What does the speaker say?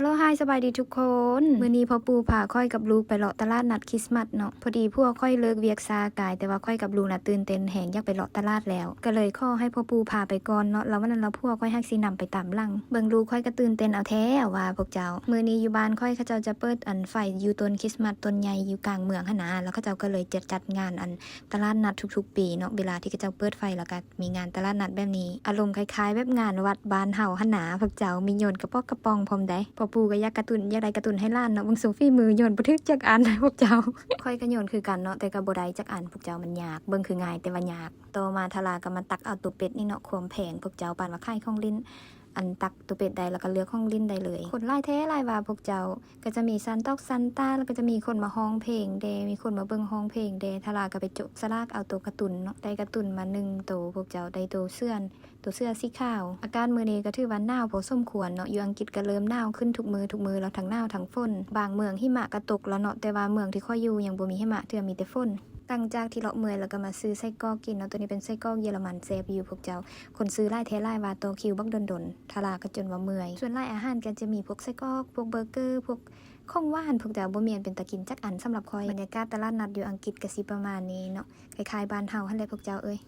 Hello Hi ສະບາຍດີທຸກຄົນ. ມື້ນີ້ພໍ່ປູ່ພາຂ້ອຍກັບລູກໄປເລາະຕະຫຼາດນັດຄຣິສມາສເນາະ. ພໍດີຜົວຂ້ອຍເລີກວຽກຊ້າກາຍ, ແຕ່ວ່າຂ້ອຍກັບລູກນະຕື່ນເຕັ້ນແຮງ ຢາກໄປເລາະຕະຫຼາດແລ້ວ. ກໍເລີຍຂໍໃຫ້ພໍ່ປູ່ພາໄປກ່ອນເນາະ, ແລ້ວວັນນັ້ນລະຜົວຂ້ອຍຫາກຊິນຳໄປຕາມຫຼັງ. ເບິ່ງລູກຂ້ອຍກໍຕື່ນເຕັ້ນເອົາແທ້ເອົາວ່າພວກເຈົ້າ. ມື້ນີ້ຢູ່ບ້ານຂ້ອຍເຂົາເຈົ້າຈະເປີດອັນໄຟຢູ່ຕົ້ນຄຣິສມາສຕົ້ນໃຫຍ່ຢູ່ກາງເມືອງຫັ້ນນະ, ແລ້ວເຂົາເຈົ້າກໍເລີຍຈະຈັດງານອັນຕະຫຼາດນັດທຸກໆປີເນາະ. ເວລາທີ່ເຂົາເຈົ້າເປີດໄຟ ແລ້ວກໍ ມີງານຕະຫຼາດນັດແບບນີ້ ອາລົມຄ້າຍໆແບບງານວັດບ້ານເຮົາຫັ້ນນາ ພວກເຈົ້າ. ມີໂຍນກະປອກກະປ໋ອງພ້ອມໃດ໋. ພໍ່ປູ່ກໍຢາກກະຕຸ້ນ, ຢາກໄດ້ກະຕຸ້ນໃຫ້ຫຼານເນາະ. ເບິ່ງໂຊຟີມື ໂຍນບໍ່ຖືກຈັກອັນ ພວກເຈົ້າ. ຂ້ອຍກໍໂຍນຄືກັນເນາະ, ແຕ່ກໍບໍ່ໄດ້ຈັກອັນພວກເຈົ້າ, ມັນຍາກ. ເບິ່ງຄືງ່າຍ ແຕ່ວ່າຍາກ. ຕໍ່ມາທາລາກໍມາຕັກເອົາໂຕເປັດນີ້ເນາະ, ຄວາມແພງ ພວກເຈົ້າ, ປານວ່າຂາຍຂອງຫຼິ້ນ. ອັນ ຕັກໂຕເປັດໄດ້ ແລ້ວກໍເລືອກຂອງຫຼິ້ນໄດ້ເລີຍ. ຄົນຫຼາຍແທ້ຫຼາຍວ່າພວກເຈົ້າ. ກໍຈະມີຊານຕອກຊານຕ້າ, ແລ້ວກໍຈະມີຄົນມາຮ້ອງເພງແດ່, ມີຄົນມາເບິ່ງຮ້ອງເພງແດ່. ທາລາກໍໄປຈັບສະຫຼາກເອົາໂຕກາຕູນເນາະ, ໄດ້ກາຕູນມາໜຶ່ງໂຕພວກເຈົ້າ, ໄດ້ໂຕເສື້ອ, ໂຕເສື້ອສີຂາວ. ອາກາດມື້ນີ້ກໍຖືວ່າໜາວພໍສົມຄວນເນາະ, ຢູ່ອັງກິດກໍເລີ່ມໜາວຂຶ້ນທຸກມື້ທຸກມື້ແລ້ວ, ທັງໜາວທັງຝົນ. ບາງເມືອງຫິມະກໍຕົກແລ້ວເນາະ, ແຕ່ວ່າເມືອງທີ່ຂ້ອຍຢູ່ຍັງບໍ່ມີຫິມະເທື່ອ, ມີແຕ່ຝົນ. ຫຼັງຈາກທີ່ເລາະເມື່ອຍແລ້ວກໍມາຊື້ໄສ້ກອກກິນເນາະ, ໂຕນີ້ເປັນໄສ້ກອກເຢຍລະມັນ, ແຊບຢູ່ພວກເຈົ້າ. ຄົນຊື້ຫຼາຍແທ້ຫຼາຍວ່າ, ຕໍ່ຄິວບັກດົນໆ, ທາລາກໍຈົນວ່າເມື່ອຍ. ສ່ວນຫຼາຍອາຫານກໍຈະມີພວກໄສ້ກອກ, ພວກເບີເກີ, ພວກ ຂອງຫວານພວກເຈົ້າບໍ່ມີອັນເປັນຕາກິນຈັກອັນສຳລັບຂ້ອຍ. ບັນຍາກາດຕະຫຼາດນັດຢູ່ອັງກິດກະຊິປະມານນີ້ເນາະ, ຄ້າຍໆບ້ານເຮົາຫັ້ນແຫຼະພວກເຈົ້າເອີຍ.